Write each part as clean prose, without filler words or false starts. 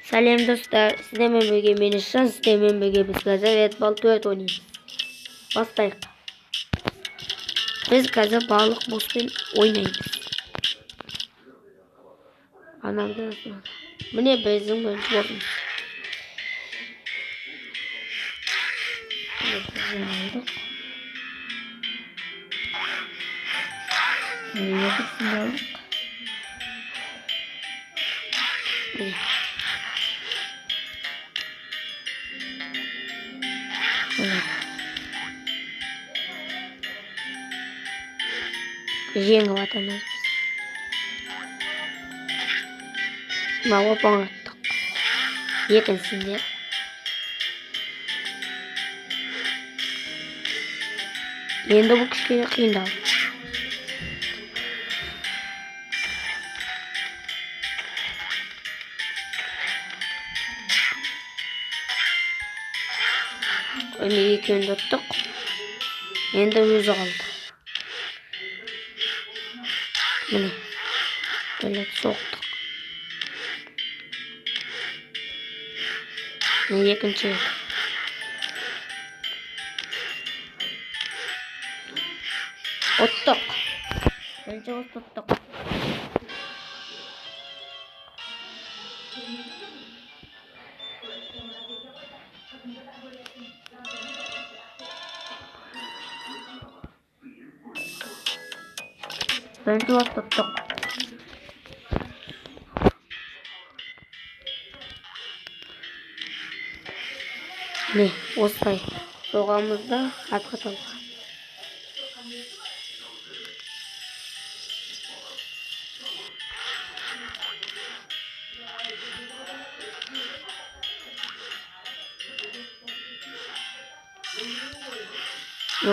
Сәлем достар, сіздермен бірге мен Шын, сіздермен бірге біз қазір Red Ball 4 ойнаймыз. Бастайық. Біз қазір балық боспен ойнаймыз. Анамды міне біздің бірінші босымыз. Алдық. Міне екіншісін алдық. Міне. Міне. Жеңіп атамыз біз. Мына оп-оңай ұттық. Екіншісінде. Енді бұл кішкене қиындау. Міне екеуін де ұттық. Енді өзі қалды. Міне. Böyle соқтық. Міне екінші рет. Ұттық. Бірінші босты ұттық. Бірінші босты ұттық. Міне, осылай соғамыз да атқа талға.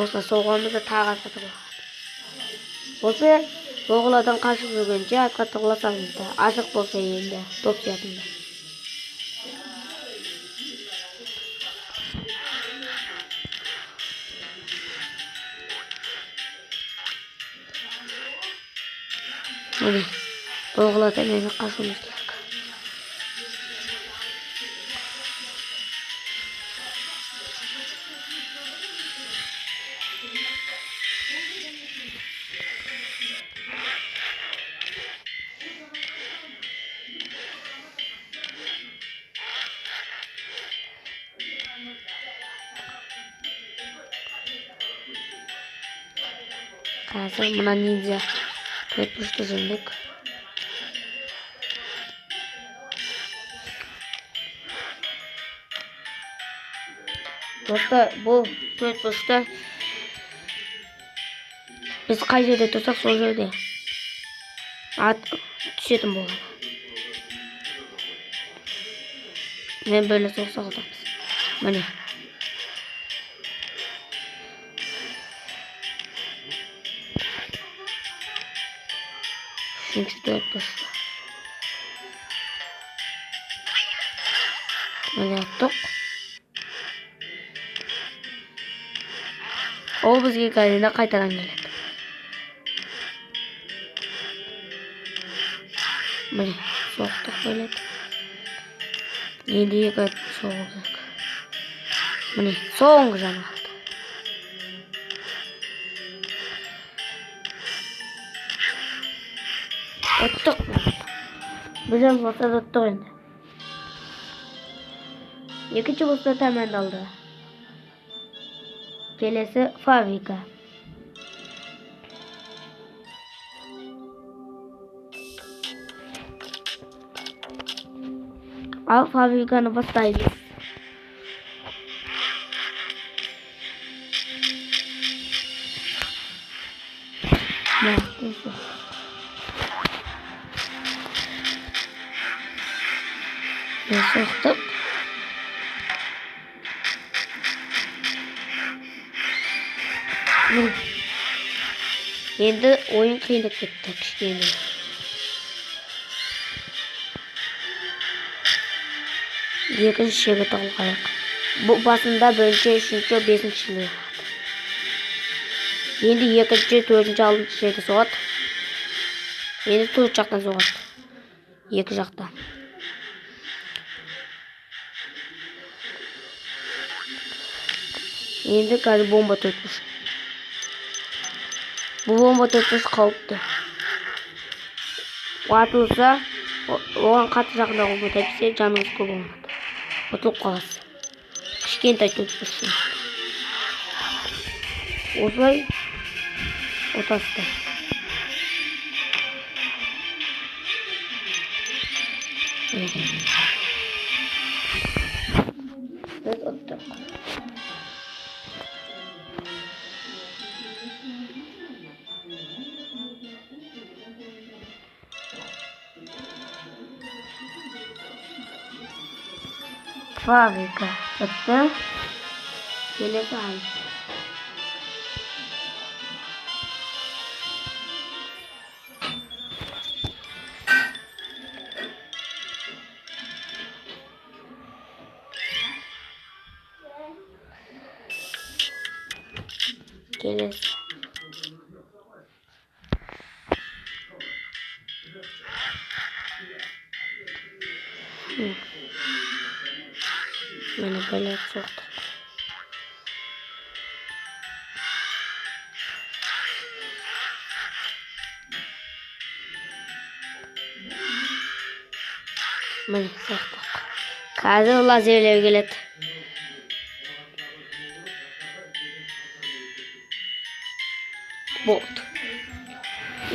Осылай соғамыз да тағы атқа тығылады. Осы соғыладан қашып жүргенше атқа тығыла салыңыздар. Ашық болса енді топ сиятында. Міне, бұғыладан енді қашуымыз керек. Қазір мына ниндзя төрт бұрышты жеңдік. Достар, бұл төрт бұрышты біз қай жерде тұрсақ, сол жерде ат түсетін болады. Мен бөле соқсақ ұтамыз. Міне. Үшінші төрт бұрышты. Міне ұттық. Ол бізге кәдімгі қайтадан келеді. Міне, соқтық бөледі. Енді екі соғу керек. Міне, соңғы жаны қалды. Ұттық. Бір жан болса да ұттық енді. Екінші болса тәмамдалды. Келесі фабрика. Ал фабриканы бастаймыз. Соқтық. Енді ойын қиындап кетті кішкене. Екінші шегі тығылғайық. Бұл басында бірінші, үшінші, бесінші жерге қалады. Енді екінші, төртінші, алтыншы жерге соғады. Енді төрт жақтан соғады. Екі жақтан. Енді қазір бомба төртбұрыш. Бұл бомба төртбұрыш қауіпті. Атылса, оған қатты жақындауға болмайды, әйтпесе жаныңыз көп болмайды. Ұтылып қаласыз. Кішкентай төртбұрыш. Осылай ұтасыздар. Біз ұттық. Фабрика бітті. Келесі ай. Келесі. Мені бөлек соқтық. Міне соқтық. Қазір лазерлер келеді. Болды.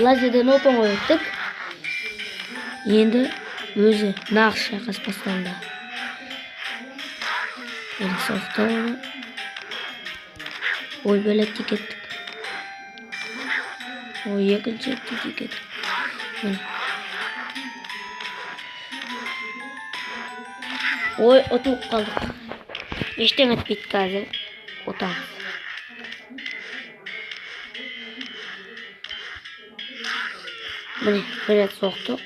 Лазерден оп-оңай өттік. Енді өзі нағыз шайқас басталды. Міне соқты оны. Ой, бөлек те кеттік. Ой, екінші рет те кеттік. Міне. Ой, ұтылып қалдық. Ештеңе етпейді қазір. Ұтамыз. Міне, бір рет соқтық.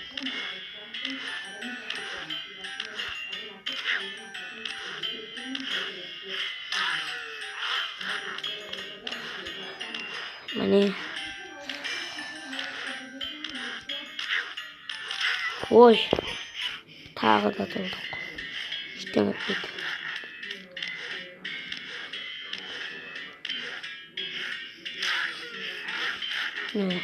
Міне. Ой, тағы да толдық. Ештеңе етпейді. Міне.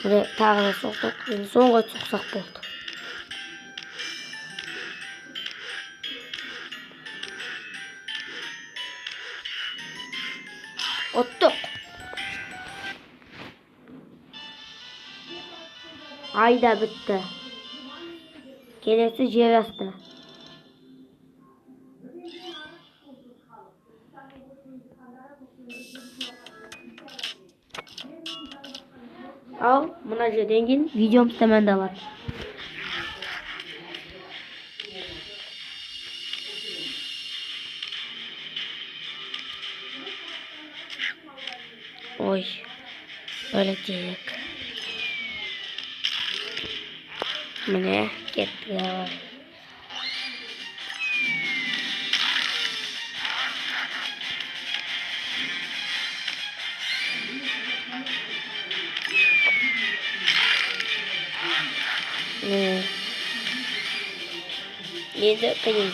Міне, тағы да соқтық. Енді соңғы рет соқсақ болды. Ұттық. Ай да бітті. Келесі жер асты. Ал мына жерден кейін видеом тәмамдалады. Ой, бөлектейік. Міне, кеттік давай. Міне. Енді қиын.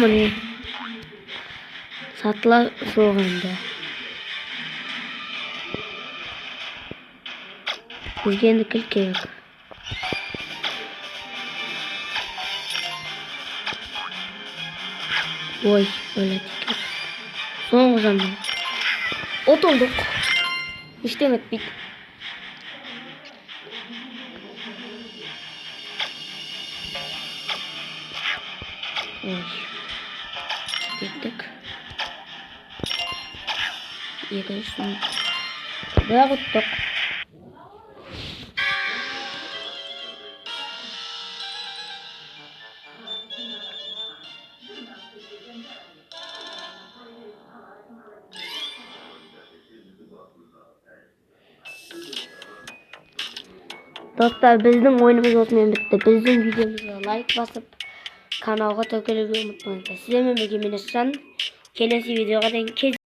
Міне. Сатылар жоқ енді. Бізге енді кілт керек. Ой, өледі екен. Соңғы жандар. Ұтылдық. Ештеңе етпейді. Ой. Кеттік. Екіншісін. Бірақ ұттық. Достар, біздің ойынымыз осымен бітті. Біздің видеомызға лайк басып, каналға тіркелуге ұмытпаңыздар. Сіздермен бірге мен, Есжан. Келесі видеоға дейін.